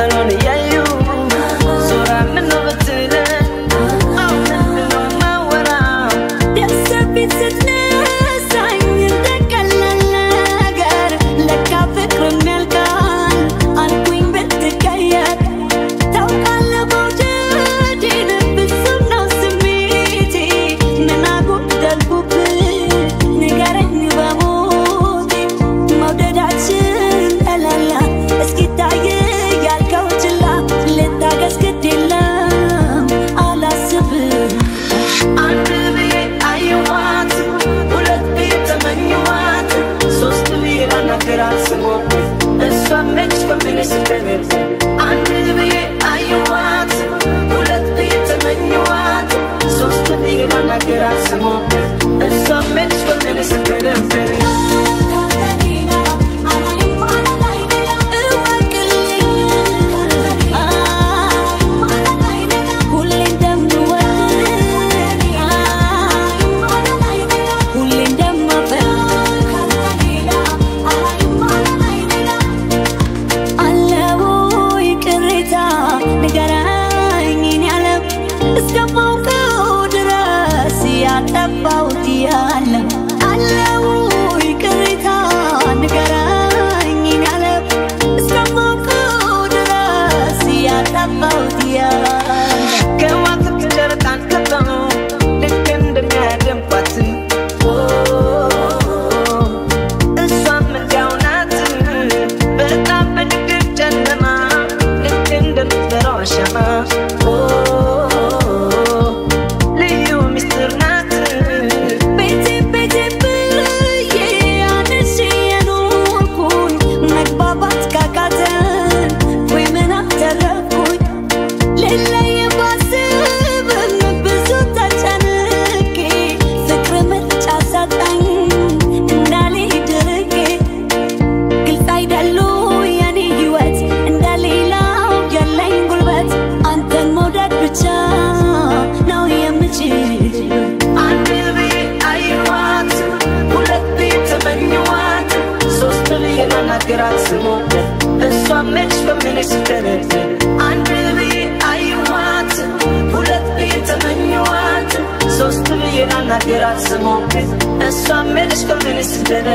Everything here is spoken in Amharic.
ቀኑን እያዩ ዞራ ምነው ብትለኝ ምንድነው የማወራው? ደስ ስትነሳኝ እንደ ቀላል ነገር ለካ ፍቅርም ያልቃል አልኩኝ ብትቀየር ታውቃለህ መውደዴን ፍጹም ነው ስሜቴ ምን አጎደልኩብህ ንገረኝ በሞቴ መውደዳችን ጠላላ እስኪታይ ያልከው ችላ ልታገስ ግድ የለም አላስብም። አንድ ብዬ አየኋት፣ ሁለት ብዬ ተመኘኋት፣ ሶስት ብዬ ላናግራት ስሞክር እሷም ነች ከምን ስትል። አንድ ብዬ አየኋት፣ ሁለት ብዬ ተመኘኋት፣ ሶስት ብዬ ላናግራት ስሞክር እሷም ነች ከምን ስትል። ሁሌ እንደምወድ ሁሌ እንደማፈቅር አለ ወይ ቅሬታ ንገረኝ እኔ ዓለም እስከማውቀው ድረስ ያጠፋሁት ያለ አለ ወይ ቅሬታ ንገረኝ እኔ ዓለም እስከማውቀው ድረስ ያጠፋሁት ያለ ከዋክብት ጨረቃን ከበው ልክ እንደሚያደምቋት እሷም እንዲያው ናት። በጣም በድቅድቅ ጨለማ ልክ እንደምትበራው ሻማ ልዩ ምስጢር ናት። ቤቴ ቤቴ ብዬ አንሼ የኖርኩኝ መግባባት ካቃተን ወይ ምን አተረፍኩኝ? ልለይ ባስብም ብዙ ተጨንቄ ፍቅር ምርጫ ሳጣኝ እንዳልሄድ ርቄ ግልጽ አይደሉ የኔ ህይወት እንደሌላው ያለኝ ጉልበት አንተን መውደድ ብቻ ነው የምችል። አንድ ብዬ አየኋት፣ ሁለት ብዬ ተመኘኋት፣ ሶስት ብዬ ላናግራት ስሞክር እሷም ነች በምን ስትል። አንድ ብዬ አየኋት፣ ሁለት ብዬ ተመኘኋት፣ ሶስት ብዬ ላናግራት ስሞክር እሷም ነች በምን ስትል።